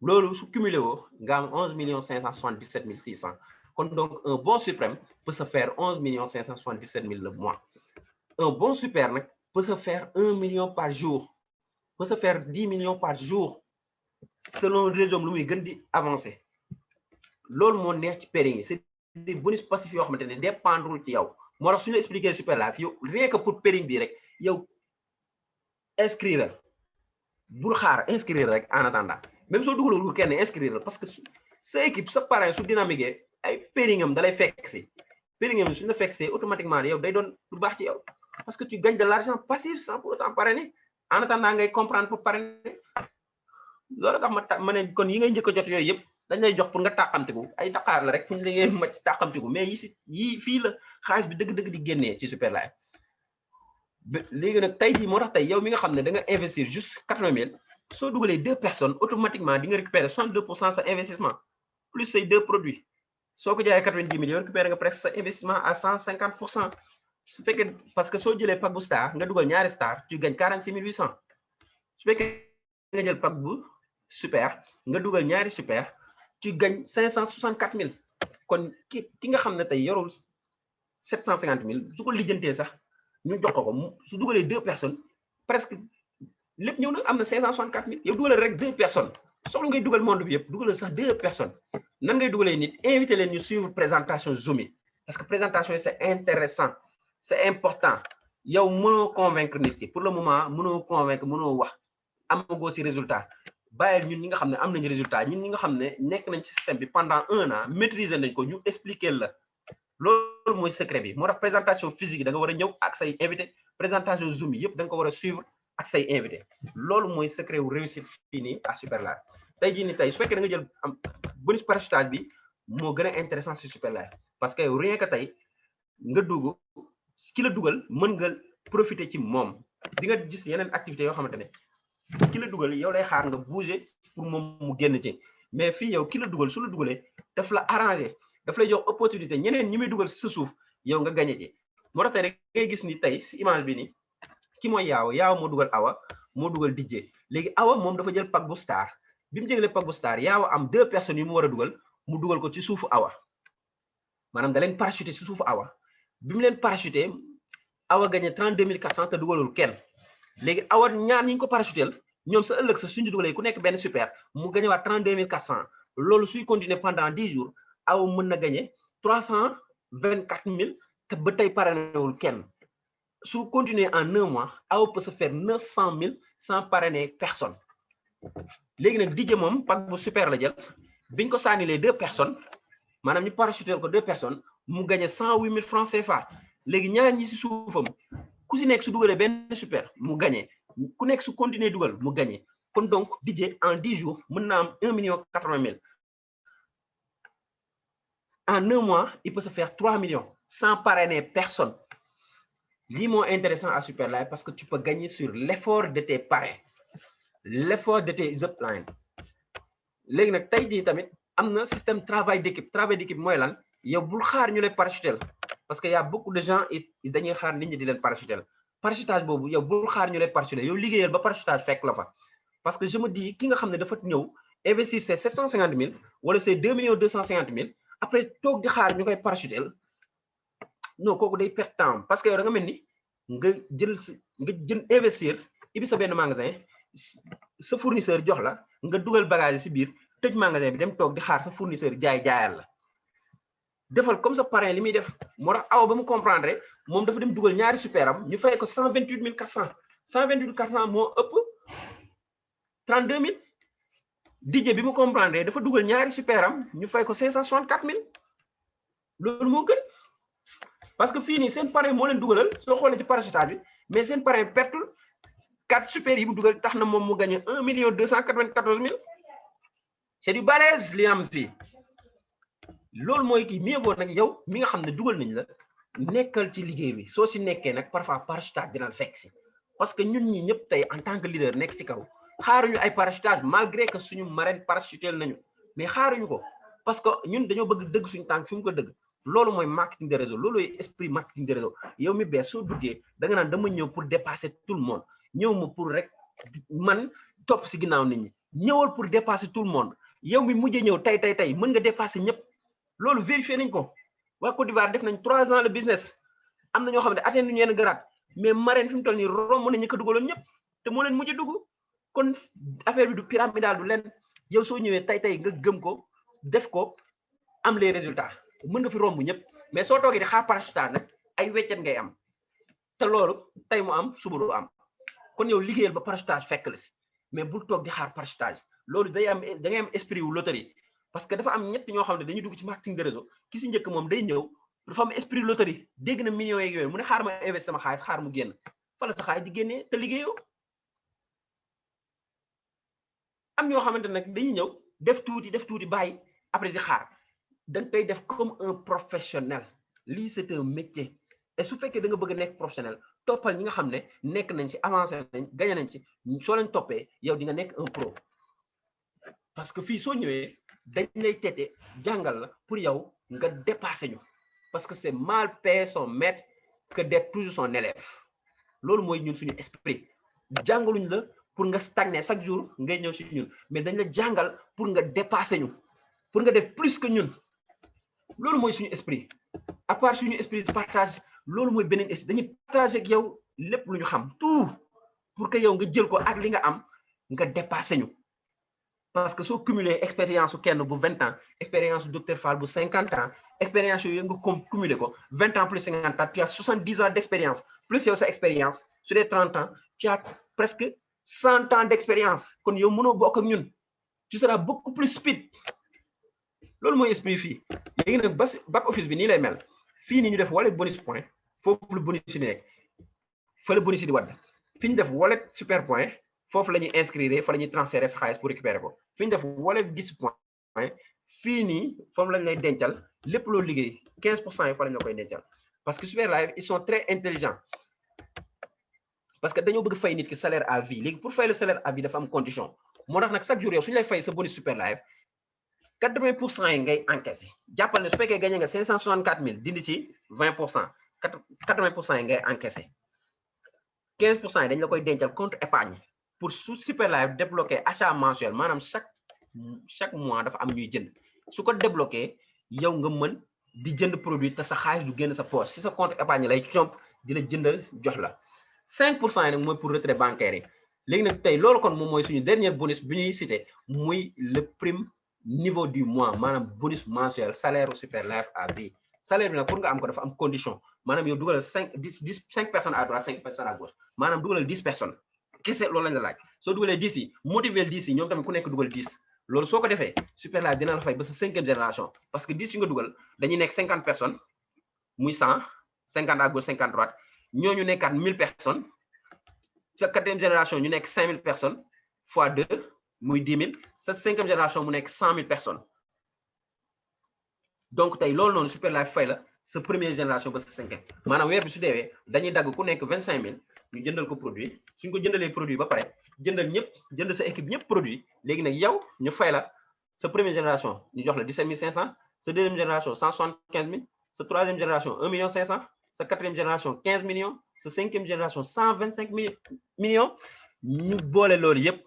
loolu su cumulé woo nga am 11 577 600 Donc un bon suprême peut se faire 11 577 000 le mois. Un bon super peut se faire 1 million par jour, peut se faire 10 millions par jour selon le régime lu muy gën di avancer. Loolu moo neex ci pairing, c'est des bonus passifs yoo xamante ne dépendrul ci yow. Moo tax suñu expliquer super life yow rien que pour pairing bi rek yow inscrire bul xaar inscrire rek en attendant même soo dugalul kenn inscrire parce que sa équipe sa parrain su dynamique ay pairingam dalay fekk si pairingam suñu la fekk see automatiquement yow day doon lu baax ci yow parce que tu gagnes de l'argent passif sans pour autant parrainer en attendant ngay comprendre pour parrainer loolu tax ma ne kon yi ngay njëkk a jot yooyu yëpp dañ lay jox pour nga tàqamtiku ay Dakar la rek fu ñu la ngeen macc tàqamtiku mais yi fii la xaalis bi dëgg-dëgg di génnee ci super life léegi nag tey jii moo tax tey yow mi nga xam ne da nga investir juste 80 000 soo dugalee 2 personnes automatiquement di nga récupérer 62% sa investissement plus say 2 produits soo ko jaayee 90 000 yow récupérer nga presque sa investissement à 150%. su fekkee parce que soo jëlee pack bu star nga dugal ñaari star tu gagnes 46 800 su fekkee nga jël pack bu super nga dugal ñaari super tu gagnes 564 000 kon ki nga xam ne tey yorul 750 000 su ko lijjantee sax ñu jox ko su dugalee 2 personnes presque lépp ñëw na am na 564 000 yow dugalal rek 2 personnes soxla ngay dugal monde bi yëpp dugalal sax 2 personnes nan ngay dugalee nit invité leen ñu suivre présentation Zoom yi parce que présentation yi c'est intéressant c'est important yow mënoo convaincre nit ki pour le moment mënoo convaincre mënoo wax amagoo ci résultat bàyyil ñun ñi nga xam ne am nañu résultat ñun ñi nga xam ne nekk nañ ci système bi pendant 1 an maîtriser nañ ko ñu expliquer la loolu mooy secret bi moo tax présentation physique da nga war a ñëw ak say invité présentation Zoom yi yëpp da nga ko war a suivre ak say invité loolu mooy secret wu réussite fii nii à super life tey jii nii tey su fekkee da nga jël am bonus parachutage bi moo gën a intéressant sur super life parce que rien que tey nga dugg ki la dugal mën nga profiter ci moom di nga gis yeneen activités yoo xamante ne ki la dugal yow lay xaar nga bouger pour moom mu génn ci mais fii yow ki la dugal su la dugalee daf la arranger daf lay jox opportunité ñeneen ñi muy dugal si sa suuf yow nga gagné ci moo tax tey rek ngay gis ni tey si image bi ni ki mooy yaaw moo dugal awa moo dugal DJ léegi awa moom dafa jël pack bu star bi mu jëlee pack bu star yaaw am 2 personnes yu mu war a dugal mu dugal ko ci suufu awa maanaam da leen parachuté ci suufu awa bi mu leen parachuté awa gagné 32 400 te dugalul kenn léegi awa ñaar ñi ñu ko parachutél ñoom sa ëllëg sa suñu dugalee ku nekk benn super mu gagné waat 32 400 loolu suy continuer pendant 10 jours awa mën na gagné 324 000 te ba tey parrainewul kenn su continuer en 1 mois awa peut se faire 900 000 sans parrainer personne léegi nag DJ moom pack bu super la jël biñ ko sànnilee 2 personnes maanaam ñu parachutél ko 2 personnes mu gagné 108 000 francs CFA léegi ñaar ñi si suufam ku si nekk su dugalee benn super mu gagné ku nekk su continuer dugal mu gagné kon donc DJ en 10 jours mën na am 1 80 000 en 1 mois il peut se faire 3 millions sans parrainer personne lii moo intéressant à super life parce que tu peux gagner sur l'effort de tes parrains l'effort de tes uplines léegi nag tey jii tamit am na système travail d'équipe mooy lan yow bul xaar ñu lay parachuter parce que y a beaucoup de gens dañuy xaar nit ñi di leen parachuter parachutage boobu yow bul xaar ñu lay parachuter yow liggéeyal ba parachutage fekk la fa parce que je me dis ki nga xam ne dafa ñëw investir ses 750 000 wala ses 2 250 000 après toog di xaar ñu koy parachuter non kooku day perte temps parce que yow da nga mel ni nga jël investir ibi sa benn magasin sa fournisseur jox la nga dugal bagage ci biir tëj magasin bi dem toog di xaar sa fournisseur jaayal la defal comme ça parrain li muy def moo tax aw ba mu comprendre moom dafa dem dugal ñaari super am ñu fay ko 128 400 128 400 moo ëpp 32 000 DJ bi mu comprendre dafa dugal ñaari super am ñu fay ko 564 000 loolu moo gën parce que fii nii seen parrain moo leen dugalal soo xoolee ci parachutage bi mais seen parrain pertul 4 super yi mu dugal tax na moom mu gagné 1 294 000 c'est du balèze li am fii loolu mooy kii mieux vaut nag yow mi nga xam ne dugal nañ la nekkal ci liggéey bi soo si nekkee nag parfois parachutage dina fekk si parce que ñun ñi ñëpp tey en tant que leader nekk ci kaw xaaruñu ay parachutage malgré que suñu marraine parachutel nañu mais xaaruñu ko parce que ñun dañoo bëgg dëgg suñu tànk fi mu ko dëgg loolu mooy marketing de réseau loolu mooy esprit marketing de réseau yow mi bees soo duggee da nga naan dama ñëw pour dépasser tout le monde ñëw ma pour rek man topp si ginnaaw nit ñi ñëwal pour dépasser tout le monde yow mi mujjee ñëw tey mën nga dépasser ñëpp loolu vérifié nañ ko waa Côte d'Ivoire def nañ 3 ans le business am na ñoo xam ne atteindre ñu yenn grade mais Marraine fi mu toll nii romb na ñi ko dugaloon ñëpp te moo leen mujj dugg kon affaire bi du pyramidal du leen yow soo ñëwee tey nga gëm ko def ko am les résultats mën nga fi romb ñëpp mais soo toogee di xaar parachutage nag ay weccet ngay am te loolu tey mu am suba du am kon yow liggéeyal ba parachutage fekk la si mais bul toog di xaar parachutage loolu da ngay am esprit wu loterie parce que dafa am ñett ñoo xam ne dañuy dugg ci marketing de réseau ki si njëkk moom day ñëw dafa am esprit loterie dégg na millions yeeg yooyu mu ne xaar ma investi sama xaalis xaar mu génn fa la sa xaalis di génnee te liggéeyoo am ñoo xamante nag dañuy ñëw def tuuti bàyyi après di xaar da nga koy def comme un professionnel lii c'est un métier et su fekkee da nga bëgg a nekk professionnel toppal ñi nga xam ne nekk nañ ci avancé nañ gagné nañ ci soo leen toppee yow di nga nekk un pro parce que fii soo ñëwee dañ lay tete jàngal la pour yow nga dépasser ñu parce que c'est mal payer son maître que d'être toujours son élève loolu mooy ñun suñu esprit jàngaluñ la pour nga stagner chaque jour ngay ñëw ci ñun mais dañ la jàngal pour nga dépasser ñu pour nga def plus que ñun loolu mooy suñu esprit à part suñu esprit de partage loolu mooy beneen esprit dañuy partager ak yow lépp lu ñu xam tout pour que yow nga jël ko ak li nga am nga dépasser ñu parce que soo cumuler expérience su kenn bu 20 ans expérience su docteur Fall bu 50 ans expérience yooyu nga cumuler ko 20 ans plus 50 ans tu as 70 ans d'expérience plus yow sa expérience sur les 30 ans tu as presque 100 ans d'expérience kon yow mënoo bokk ak ñun tu seras beaucoup plus speed loolu mooy esprit fii léegi nag back office bi nii lay mel fii nii ñu def wallet bonus point foofu lu bonus yi nekk fa la bonus yi di wadd fi ñu def wallet super point foofu la ñuy inscrire fa la ñuy transférer sa xaalis pour récupérer ko fi ñu def wallet 10 point fii nii foofu lañ lay dencal lépp loo liggéey 15% yi fa lañ la koy dencal parce que Super Live ils sont très intelligents parce que dañoo bëgg fay nit ki salaire à vie léegi pour fay le salaire à vie dafa am condition moo tax nag chaque jour yow suñu lay fay sa bonus Super Live 80% yi ngay encaissé jàppal ne su fekkee gagné nga 564 000 dindi ci 20% 80% yi ngay encaissé 15% yi dañ la koy dencal compte épargne pour su Super Live débloqué achat mensuel maanaam chaque mois dafa am ñuy jënd su ko débloqué yow nga mën di jënd produit te sa xaalis du génn sa poche si sa compte épargne lay comp di la jëndal jox la 5% yi nag mooy pour retrait bancaire yi léegi nag tey loolu kon moom mooy suñu dernier bonus bi ñuy cité muy le prime niveau du mois maanaam bonus mensuel salaire au Super Live à vie salaire bi nag pour nga am ko dafa am condition maanaam yow dugalal 5 personnes à droite 5 personnes à gauche maanaam dugalal 10 personnes kese loolu lañ la laaj soo dugalee 10 yi motiver 10 yi ñoom tamit ku nekk dugal 10 loolu soo ko defee Super Live dina la fay ba sa 5e génération parce que 10 yu nga dugal dañuy nekk 50 personnes muy 100 50 à gauche 50 droite ñooñu nekkaat 1000 personnes sa 4e génération ñu nekk 5000 personnes fois 2 muy 10 000 sa 5e génération mu nekk 100 000 personnes donc tey loolu noonu Super Live fay la sa première génération ba sa 5e maanaam weer bi su deewee dañuy dagg ku nekk 25 000 ñu jëndal ko produit suñ ko jëndalee produit ba pare jëndal ñëpp jënd sa équipe ñëpp produit léegi nag yow ñu fay la sa première génération ñu jox la 17 500 sa 2e génération 175 000 sa 3e génération 1 500 000 sa 4e génération 15 millions sa 5e génération 125 millions ñu boole loolu yëpp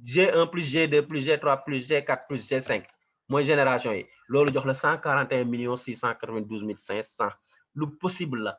G1 plus G2 plus G3 plus G4 plus G5 mooy génération yi loolu jox la 141 692 500 lu possible la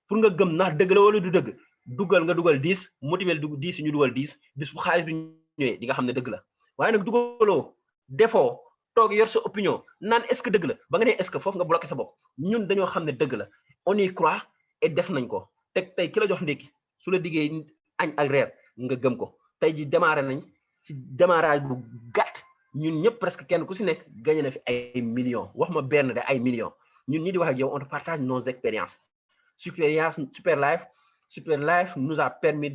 pour nga gëm ndax dëgg la wala du dëgg nga dugal 10 motiver 10 ñu dugal 10 bis bu xaalis bi ñëwee di nga xam ne dëgg la waaye nag dugaloo defoo toog yor sa opinion naan est-ce que dëgg la ba nga nee est-ce que foofu nga bloqué sa bopp ñun dañoo xam ne dëgg la on y croit et def nañ ko tey ki la jox ndékki su la diggee añ ak reer nga gëm ko tey ji démarré nañ ci démarrage bu gàtt ñun ñëpp presque kenn ku si nekk gagné na fi ay millions wax ma benn de ay millions ñun ñi di wax ak yow on te partage nos expériences Super Live nous a permis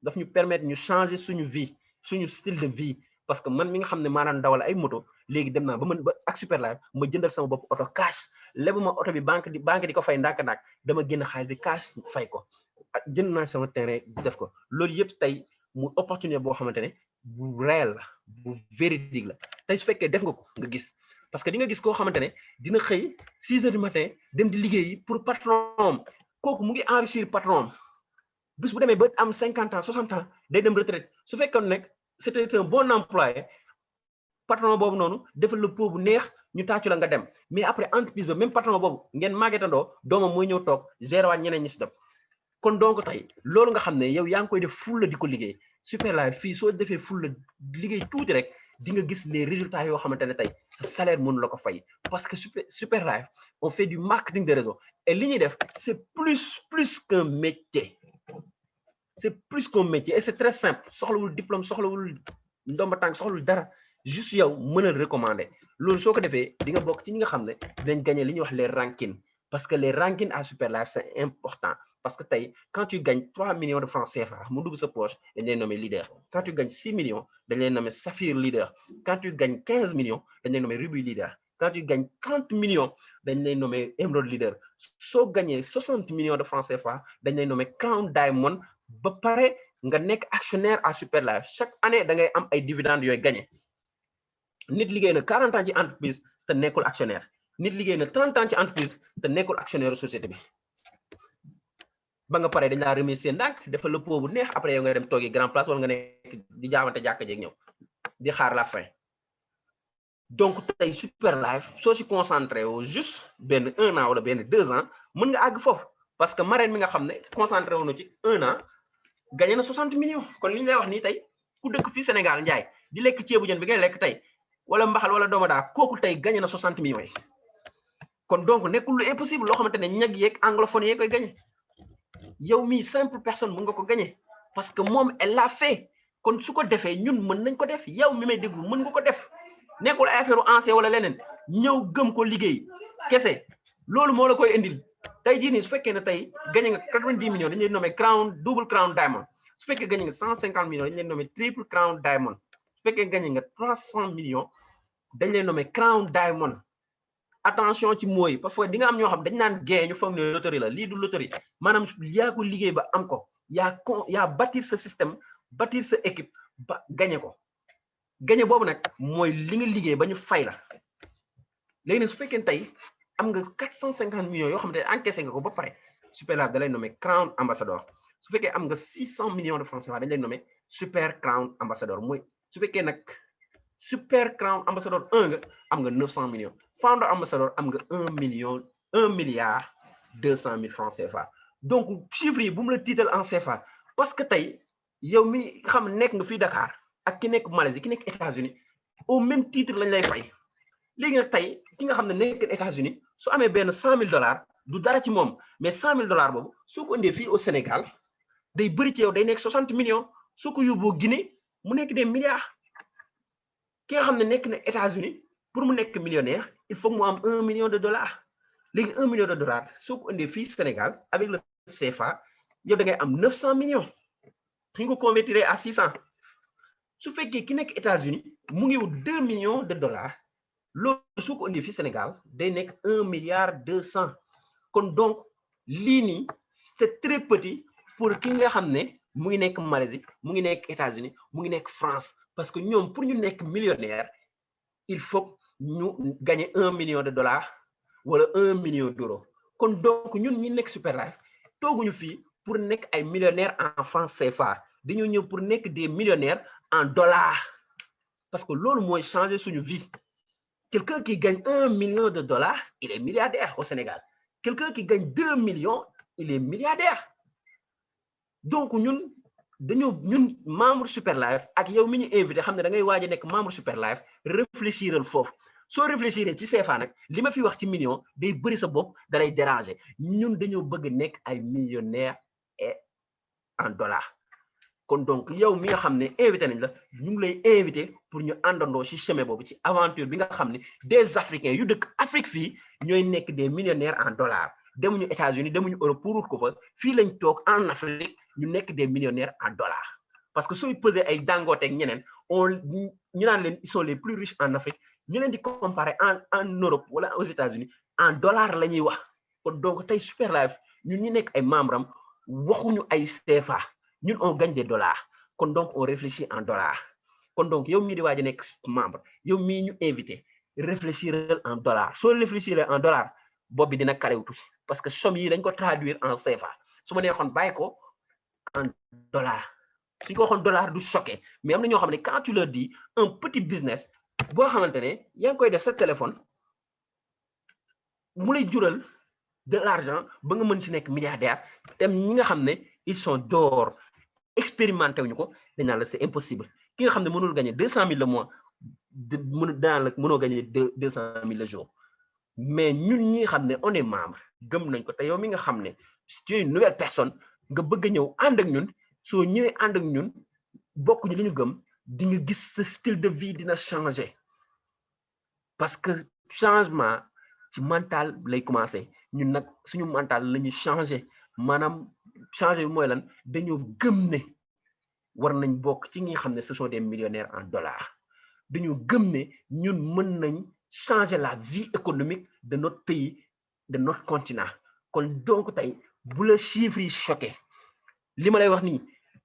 daf ñu permettre ñu changer suñu vie suñu style de vie parce que man mi nga xam ne maanaam dawal ay moto léegi dem naa ba ak Super Live ma jëndal sama bopp oto cash lebu ma oto bi banque di ko fay ndànk-ndànk dama génn xaalis bi cash fay ko jënd naa sama terrain def ko loolu yëpp tey mu opportunité boo xamante ne bu réel la bu véridique la tey su fekkee def nga ko nga gis parce que di nga gis koo xamante ne dina xëy 6 heures du matin dem di liggéeyi pour patron kooku mu ngi enrichir patron bis bu demee ba am 50 ans 60 ans day dem retraite su fekkoon nag c'était un bon employé patron boobu noonu defal le pot bu neex ñu tàccu la nga dem mais après entreprise ba même patron boobu ngeen màggetandoo doomam mooy ñëw toog gérer waat ñeneen ñi si dem kon donc tey loolu nga xam ne yow yaa ngi koy def fulla di ko liggéey Super Life fii soo defee fulla liggéey tuuti rek di nga gis les résultats yoo xamante ne tey sa salaire mënu la ko fay parce que Super Life on fait du marketing de réseau et li ñuy def c'est plus qu'un métier c'est plus qu'un métier et c'est très simple soxlawul diplôme soxlawul ndomba tànk soxlawul dara juste yow mën a recommander loolu soo ko defee di nga bokk ci ñi nga xam ne dinañ gagner li ñuy wax les rankings parce que les rankings à Super Life c'est important parce que tey quand tu gagnes 3 millions de francs CFA mu dugg sa poche dañ lay nommer leader quand tu gagnes 6 millions dañ lay nommer saphir leader quand tu gagnes 15 millions dañ lay nommer ruby leader quand tu gagnes 30 millions dañ lay nommer emerald leader soo gagné 60 millions de francs CFA dañ lay nommer crown diamond ba pare nga nekk actionnaire à Super Life chaque année da ngay am ay dividendes yooyu gagné nit liggéey na 40 ans ci entreprise te nekkul actionnaire nit liggéey na 30 ans ci entreprise te nekkul actionnaire société bi ba nga pare dañ laa remercier ndànk defal le pot bu neex après yow nga dem toogi grand place wala nga nekk di jaamante jàkka jeeg ñëw di xaar la fin donc tey Super Life soo si concentré wu juste benn 1 an wala benn 2 ans mën nga àgg foofu parce que marraine mi nga xam ne concentré wu na ci 1 an gagné na 60 millions kon li ñu lay wax nii tey ku dëkk fii Sénégal njaay di lekk ceebu jën bi ngay lekk tey wala mbaxal wala doomadaa kooku tey gagné na 60 millions yi kon donc nekkul lu impossible loo xamante ne ñag yeeg anglophone yee koy gagné yow mii simple personne mën nga ko gagné parce que moom elle l'a fait kon su ko defee ñun mën nañ ko def yow mi may déglu mën nga ko def nekkul ay affaire ancien wala leneen ñëw gëm ko liggéey kese loolu moo la koy indil tey jii nii su fekkee ne tey gagné nga 90 millions dañu leen nommé double crown diamond su fekkee gagné nga 150 millions dañu leen nommé triple crown diamond su fekkee gagné nga 300 millions dañ leen nommé crown diamond attention ci mooy parfois di nga am ñoo xam dañ naan gain ñu foog ne loterie la lii du loterie maanaam yaa ko liggéey ba am ko yaa bâtir sa système bâtir sa équipe ba gagné ko gagné boobu nag mooy li nga liggéey ba ñu fay la léegi nag su fekkee tey am nga 450 millions yoo xam ne encaissé nga ko ba pare Super Life da lay nommé crown ambassadeur su fekkee am nga 600 millions de francs CFA dañ lay nommé super crown ambassadeur mooy su fekkee nag super crown ambassadeur 1 nga am nga 900 millions founder ambassadeur am nga 1 milliard 200 000 francs CFA donc chiffres yi bu mu la tiital en CFA parce que tey yow mi xam nekk nga fii Dakar ak ki nekk Malaisie ki nekk États-Unis au même titre lañ lay fay léegi nag tey ki nga xam ne nekk États-Unis su amee benn $100,000 du dara ci moom mais $100,000 boobu soo ko indee fii au Sénégal day bëri ci yow day nekk 60 millions soo ko yóbboo Guinée mu nekk des milliards ki nga xam ne nekk na États-Unis pour mu nekk millionnaire il faut mu am $1 million léegi $1 million soo ko indee fii Sénégal avec le CFA yow da ngay am 900 millions ñu ko convertir à 600 su fekkee ki nekk États-Unis mu ngi wut $2 millions loolu soo ko indee fii Sénégal day nekk 1 milliard 200 kon donc lii nii c'est très petit pour ki nga xam ne mu ngi nekk Malaisie mu ngi nekk États-Unis mu ngi nekk France parce que ñoom pour ñu nekk millionnaire il faut ñu gagner $1 million wala $1 million kon donc ñun ñi nekk Super Life tooguñu fii pour nekk ay millionnaires en francs CFA dañoo ñëw pour nekk des millionnaires en dollars parce que loolu mooy changer suñu vie quelqu'un qui gagne $1 million il est milliardaire au Sénégal quelqu'un qui gagne 2 millions il est milliardaire donc ñun membre Super Life ak yow mi ñu invité xam ne da ngay waaj a nekk membre Super Life réfléchiral foofu soo réfléchir ci CFA nag li ma fi wax ci million day bëri sa bopp da lay déranger ñun dañoo bëgg nekk ay millionnaires et en dollars kon donc yow mi nga xam ne invité nañ la ñu ngi lay invité pour ñu àndandoo ci chemin boobu ci aventure bi nga xam ne des Africains yu dëkk Afrique fii ñooy nekk des millionnaires en dollars demuñu États-Unis demuñu Europe pour wut ko fa fii lañ toog en Afrique ñu nekk des millionnaires en dollars parce que sooy peser ay Dangote ak ñeneen ñu naan leen ils sont les plus riches en Afrique ñu leen di comparer en Europe wala aux États-Unis en dollars la ñuy wax kon donc tey Super Life ñun ñi nekk ay membres am waxuñu ay CFA ñun on gagne des dollars kon donc on réfléchit en dollars kon donc yow mii di waaj a nekk membre yow mii ñu invité réfléchir en dollars soo réfléchir en dollars bopp bi dina kalew tuuti parce que somme yi dañ ko traduire en CFA su ma neexoon bàyyi ko en dollars suñ ko waxoon dollar du choqué mais am na ñoo xam ne quand tu leur dis un petit business boo xamante ne yaa ngi koy def sa téléphone mu lay jural de l'argent ba nga mën ci nekk milliardaire tem ñi nga xam ne ils sont dehors expérimenté wuñu ko dañ naan la c'est impossible ki nga xam ne mënul gagner 200 000 le mois danaan la mënoo gagner 200 000 le jour mais ñun ñi nga xam ne on est membre gëm nañ ko te yow mi nga xam ne tu es une nouvelle personne nga bëgg a ñëw ànd ak ñun soo ñëwee ànd ak ñun bokk ñu li ñu gëm di nga gis sa style de vie dina changer parce que changement ci mental lay commencer ñun nag suñu mental la ñuy changer maanaam changer bi mooy lan dañoo gëm ne war nañ bokk ci ñi nga xam ne ce sont des millionnaires en dollars dañoo gëm ne ñun mën nañ changer la vie économique de notre pays de notre continent kon donc tey bu la chiffres yi choqué li ma lay wax nii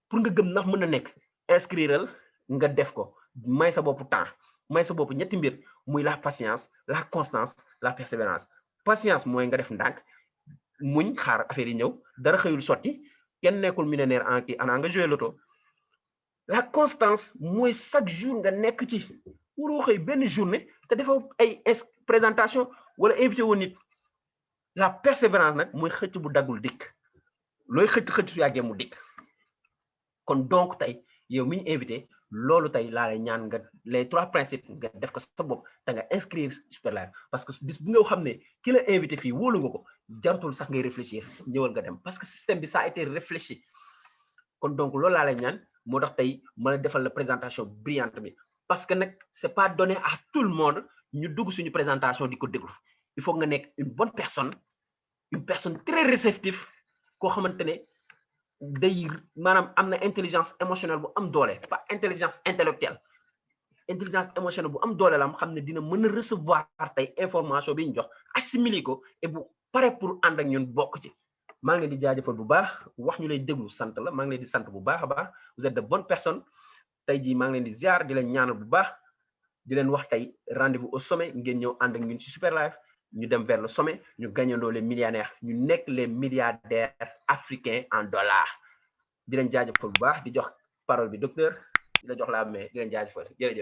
pour nga gëm ndax mën na nekk inscriral nga def ko may sa bopp temps may sa bopp ñetti mbir muy la patience la constance la persévérance patience mooy nga def ndànk muñ xaar affaire yi ñëw dara xëyul sotti kenn nekkul millionnaire en kii ana nga joué loto la constance mooy chaque jour nga nekk ci waroo xëy benn journée te dafa ay présentation wala invité woon nit la persévérance nag mooy xëcc bu daggul dikk looy xëcc su yàggee mu dikk kon donc tey yow mi ñu invité loolu tey laa lay ñaan nga les 3 principes nga def ko sa bopp te nga inscrire Super Life parce que bis bu nga xam ne ki la invité fii wóolu nga ko jartul sax ngay réfléchir ñëwal nga dem parce que système bi ça a été réfléchi kon donc loolu laa lay ñaan moo tax tey ma la defal la présentation brillante bi parce que nag c'est pas donné à tout le monde ñu dugg suñu présentation di ko déglu il faut nga nekk une personne très réceptive koo xamante ne day maanaam am na intelligence émotionnelle bu am doole pas intelligence intellectuelle intelligence émotionnelle bu am doole la am xam ne dina mën a recevoir tey information bi ñu jox assimiler ko et bu pare pour ànd ak ñun bokk ci maa ngi leen di jaajëfal bu baax wax ñu lay déglu sant la maa ngi leen di sant bu baax a baax vous êtes de bonnes personnes tey jii maa ngi leen di ziar di leen ñaanal bu baax di leen wax tey rendez-vous au sommet ngeen ñëw ànd ak ñun ci Super Life ñu dem vers le sommet ñu gagnandoo les millionnaires ñu nekk les milliardaires africains en dollars di leen jaajëfal bu baax di jox parole bi docteur di la jox la main di leen jaajëfal jërëjëf